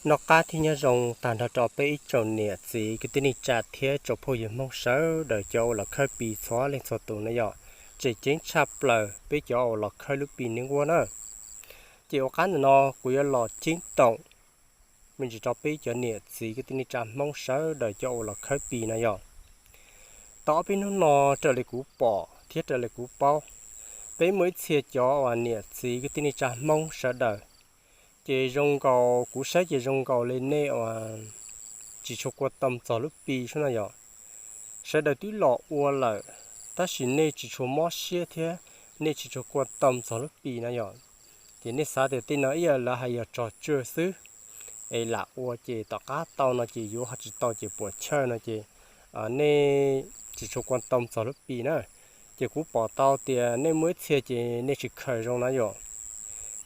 Noj qab thiab nyob zoo tag nrho rau peb ib tsoom niam txiv kwv tij neej tsa thiab tsoom phooj ywg Hmoob sawv daws cov uas los khawb Pi txhua leej txhua tus na yom. Tseem ceeb tshaj plaws peb cov uas los khawb lub Pi neeb uab na. Ces ua qab ntawm no kuv yuav los ceeb toom me ntsis rau peb cov niam txiv kwv tij neej tsa Hmoob sawv daws cov uas los khawb Pi na yom. Tau ob peb hnub no raws li kuv pom thiab raws li kuv paub, peb muaj ib txhia cov uas niam txiv kwv tij neej tsa Hmoob sawv daws, ces zoo nkaus kuv saib ces zoo nkaus li nej uas tsis tshua kua toom txog lub Pi sub na yom. Sawv daws twb los ua lawm, tab sis nej tsis tshua mob siab thiab nej tsis tshua kua toom txog lub Pi na yom. Ces nej xav tias tej no ib yam lawv hais yog trò chơi xwb, es lam ua ces tom qab tau no ces yuav ho tsis tau ces puas chawj no ces nej tsis tshua kua toom txog lub Pi na. Ces kuv pom tau tias nej muaj ib txhia ces nej tsis khaws zoo na yom.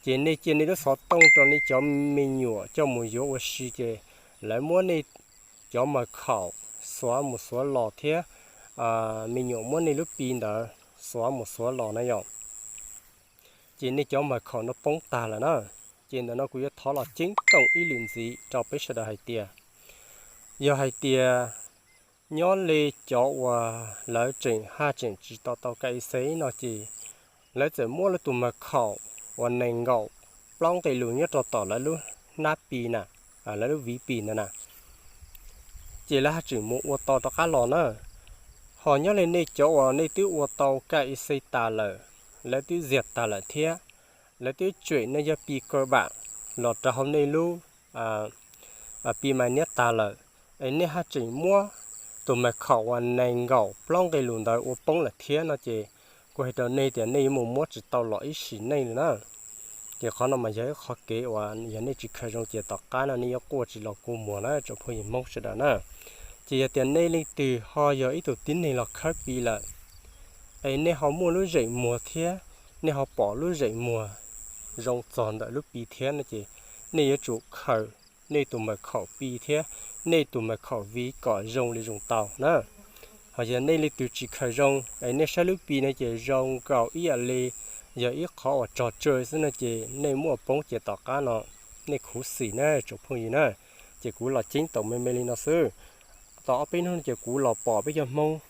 Ces nej cia nej lub xov tooj rau nej cov me nyuam coj mus yuav ua si ces lawv muab nej cov mas khaum xuav mus xuav los thiab me nyuam muab nej lub Pi ntawd xuav mus xuav los na yom. Ces nej cov mas khaum no poob tag lawm na. Ces ntawm no kuv yuav thov los ceeb toom ib lwm ntxiv rau peb sawv daws hais tias, yog hais tias nyob li cov uas lawv tseem haj tseem tsis tau tau K Y C no ces lawv txawm muab lawv tus mas khaum uas nees nkaum plaub nqe lus nyob rau tom lawv lub hnab Pi na, lawv lub viv Pi ntawd na, ces lawv haj tseem mus ua tau rov qab los na. Ho nyob li nej cov uas nej twb ua tau K Y C tas lawm, lawv twb ziag tas lawm thiab lawv twb tsem nej yog Pi kawg pam los rau hauv nej lub Pi mas niab tas lawm, es nej haj tseem muab tus mas khaum uas nees nkaum plaub nqe lus ntawd ua poob lawm thiab no ces kuv hais rau nej tias nej yuav mus muab tsis tau los ib sim neej li na. Ces qhov no mas yog ib qhov kev uas yog nej tsis khaws zoo ces tom qab no nej yuav quaj tsis los kua muag na tsoom phooj ywg Hmoob sawv daws na. Ces yog tias nej leej twg ho yog ib tug tib neeg los khawb Pi lawm, es nej ho muaj lub zeem muag thiab nej ho pom lub zeem muag zoo txog ntawm lub Pi thiab no ces nej yuav tsum khaws nej tus mas khaum Pi thiab nej tus mas khaum viv kom zoo li zoo tau na. Ho yog nej leej twg tsis khaws zoo es nej saib lub Pi no ces zoo nkaus ib yam li yog ib qhov uas trò chơi xwb no ces nej muab ua poob ces tom qab no nej khuv xim na tsoom phooj ywg na. Ces kuv los ceeb toom me me li no xwb. Tau ob peb hnub no ces kuv los pom peb cov Hmoob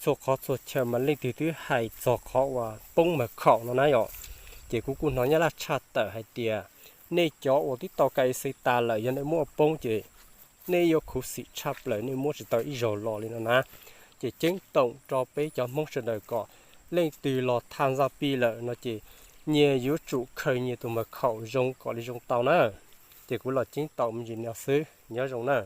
txhua qhov txhua chaw mas leej twg twb hais txog qhov uas poob mas khaum no na yom. Ces kuv kuj hnov nyob laj tshaj tawm hais tias nej cov uas twb tau K Y C tas lawm yog nej muab ua poob ces nej yuav khuv xim tshaj plaws nej muab tsis tau ib zaug los li no na. Ces ceeb toom rau peb cov Hmoob sawv daws kom leej twg los tham ntxa Pi lawm no ces nyias yuav tsum khaws nyias tus mas khaum zoo kom li zoo tau na. Ces kuv los ceeb toom me ntsis no xwb, nyob zoo na.